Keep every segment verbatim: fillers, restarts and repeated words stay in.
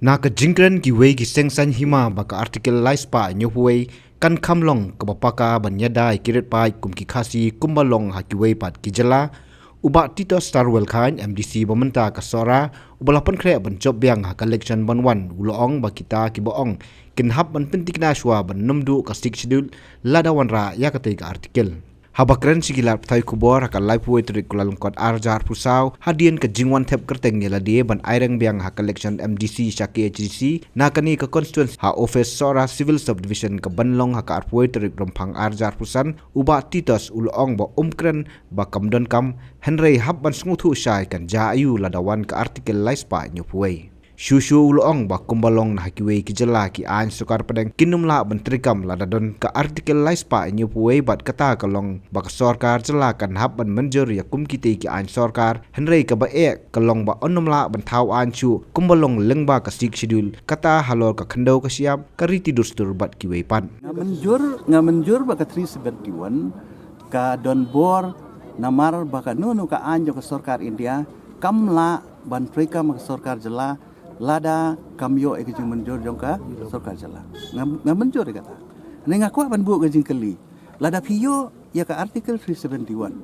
Na ka jingkren kiwei ki seng saiñ hima ba ka Article lai spah hynñiew phew wei kan kham long kaba paka ban ïada ïa ki rit paid kum ki Khasi kumba long ha kiwei pat ki jylla, u Bah Titos Tarwel Chyne, M D C ba mynta ka Sohra, uba la pynkhreh ban jop biang ha ka election ban wan, u la ong ba kita kiba ong kin hap ban pynthikna shuwa ban nym duh ka Sixth Schedule lada wanrah ïa katei ka article. Haba kren sha ki lad pathai khubor ha ka laiphew wei tarik Kyllalyngkot arhajar arphew saw, hadien ka jingwan thep kyrteng ïa lade ban aireng biang ha ka election M D C sha K H A D C na kane ka constituency ha office Sohra Civil Subdivision kaban long ha ka arphew wei tarik Rymphang arhajar arphew san, u Bah Titos u la ong ba um kren ba kam donkam, hynrei hap ban sngewthuh shai kan jia aiu lada wan ka Article lai spah hynñiew phew wei. Shuh shuh u la ong ba kumba long na ha kiwei ki jylla, ki aiñ sorkar pdeng kin nym lah ban treikam lada don ka Article lai spah hynñiew phew wei, bad kata ka long ba ka sorkar jylla kan hap ban mynjur ïa kum kitei ki aiñ sorkar, hynrei kaba eh ka long ba yn nym lah ban thaw aiñ shuh kumba long lyngba ka Sixth Schedule, kata halor ka khyndew ka shyiap, ka riti dustur bad kiwei pat. Nga mynjur, nga mynjur ba ka three seventy-one ka don bor namar ba kano kano ka aiñ jong ka sorkar India kam lah ban treikam ka sorkar jylla lada kam ïoh ïa ka jingmynjur jong ka sorkar jylla. Nga, nga mynjur ïa kata. Hynrei nga kwah ban buh ka jingkylli. Lada phi ïoh ïa ka Article three seventy-one,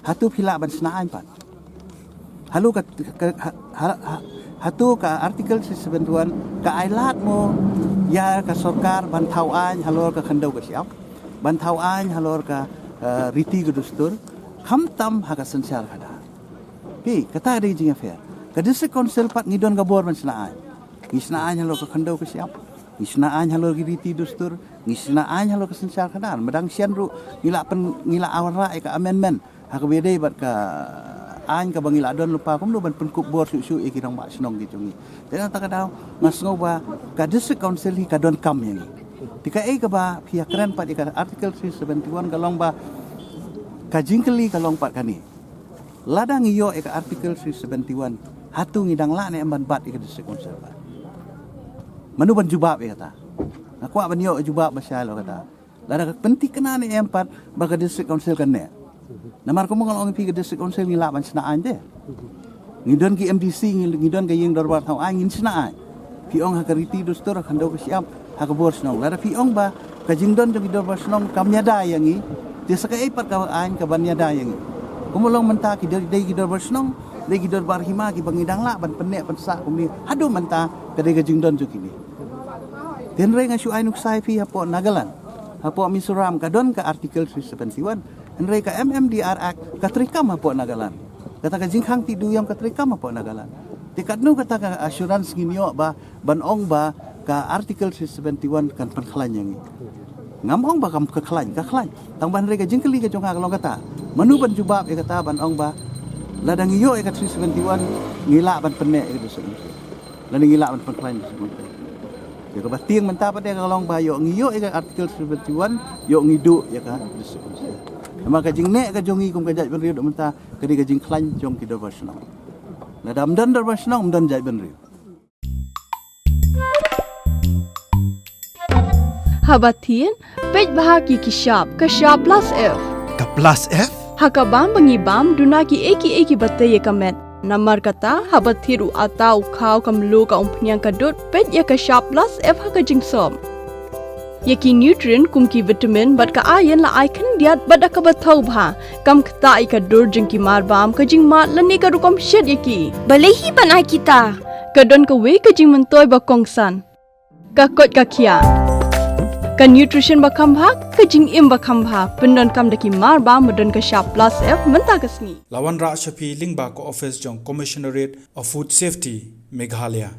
hato phi lah ban shna aiñ pat? Halor ka, ka, ha, ha, ha, hato ka Article three seventy-one ka ai lad mo ïa ka sorkar ban thaw aiñ halor ka khyndew ka shyiap, ban thaw aiñ halor ka, eh, riti ka dustur, khamtam ha ka synshar khadar. Phi, kata ka dei ka jingïapher. Ka District Council pat ngi don ka bor ban shna aiñ. Ngi shna aiñ halor ka khyndew ka shyiap, ngi shna aiñ halor ki riti dustur, ngi shna aiñ halor ka synshar khadar. Madan shen ruh ngi la pyn, ngi la wanrah ïa ka amendment ha kaba ïadei bad ka aiñ kaba ngi la don lypa kumno ban pynkup bor shuh shuh ïa ki rangbah shnong ki jong ngi. Te na kata ka daw nga sngew ba ka District Council hi ka donkam ïa ngi. Te kaei kaba phi ïakren pat ïa ka Article three seventy-one ka long ba, ka jingkylli ka long pat kane. Lada ngi ïoh ïa ka Article three seventy-one, hato ngi dang lah ne em ban bat ïa ka District Council pat? Mano ban jubab ïa kata? Nga kwah ban ïoh jubab ba shai halor kata. Lada ka pynthikna ne em pat ba ka District Council kan neh? Namar kumba nga la ong ïa phi, ka District Council ngi lah ban shna aiñ te. Ngi don ki M D C, ngi, ngi don ka ïing dorbar thaw aiñ, ngin shna aiñ. Phi ong ha ka riti dustur, ha ka khyndew ka shyiap, ha ka bor shnong. Lada phi ong ba ka jingdon jong ki dorbar shnong kam ïada ïa ngi, te sa kaei pat ka aiñ kaban ïada ïa ngi? Kumba long mynta ki dei, dei ki dorbar shnong, dei ki dorbar hima kiba ngi dang lah ban pynneh pynsah kumne haduh mynta, ka dei ka jingdon jong kine. Te hynrei nga shu ai nuksa ïa phi, hapoh Nagaland, hapoh Mizoram ka don ka Article three seventy-one. Hynrei ka M M D R Act ka treikam hapoh Nagaland. Kata ka jingkhang tih dujok ka treikam hapoh Nagaland. Te katno kata ka assurance ngin ïoh ba ban ong ba ka Article three seventy-one kan pynkhlaiñ ïa ngi? Ngam ong ba kam ka khlaiñ, ka khlaiñ. Tang ba hynrei ka jingkylli ka jong nga ka long kata. Mano ban jubab ïa kata ban ong ba lada ngi ïoh ïa ka three seventy-one ngi lah ban pynneh ïa ka District Council? Lane ngi lah ban pynkhlaiñ District Council? Ïa kaba tieng mynta pat ka long ba ïoh ngi ïoh ïa ka Article three seventy-one, ïoh ngi duh ïa ka District Council. Namar ka jingneh ka jong ngi kum ka jaitbynriew mynta ka dei ka jingkhlaiñ jong ki dorbar shnong. Lada ym don dorbar shnong, ym don jaitbynriew. Haba thied, peit bha ïa ki shap, ka shap plus F. Ka plus F? Ha ka bam ba ngi bam, duna kiei kiei kiba tei ïa ka met. Namar kata, haba thied u atta, u khaw, ka mluh, ka umphniang, ka dud, peit ïa ka shap plus F ha ka jingsop. Ïa ki nutrient kum ki vitamin bad ka iron la ai khyndiat bad da kaba thaw bha. Kam ktah ïa ka dur jong ki marbam, ka jingmad lane ka rukom shet ïa ki. Balei hi ban ai kita? Ka don kawei ka jingmyntoi ba kongsan. Ka koit ka khiah. Ka nutrition ba kham bha, ka jingim ba kham bha. Pyndonkam da ki marbam ba don ka shap plus F mynta ka sngi. La wanrah sha phi lyngba ka office jong Commissionerate of Food Safety, Meghalaya.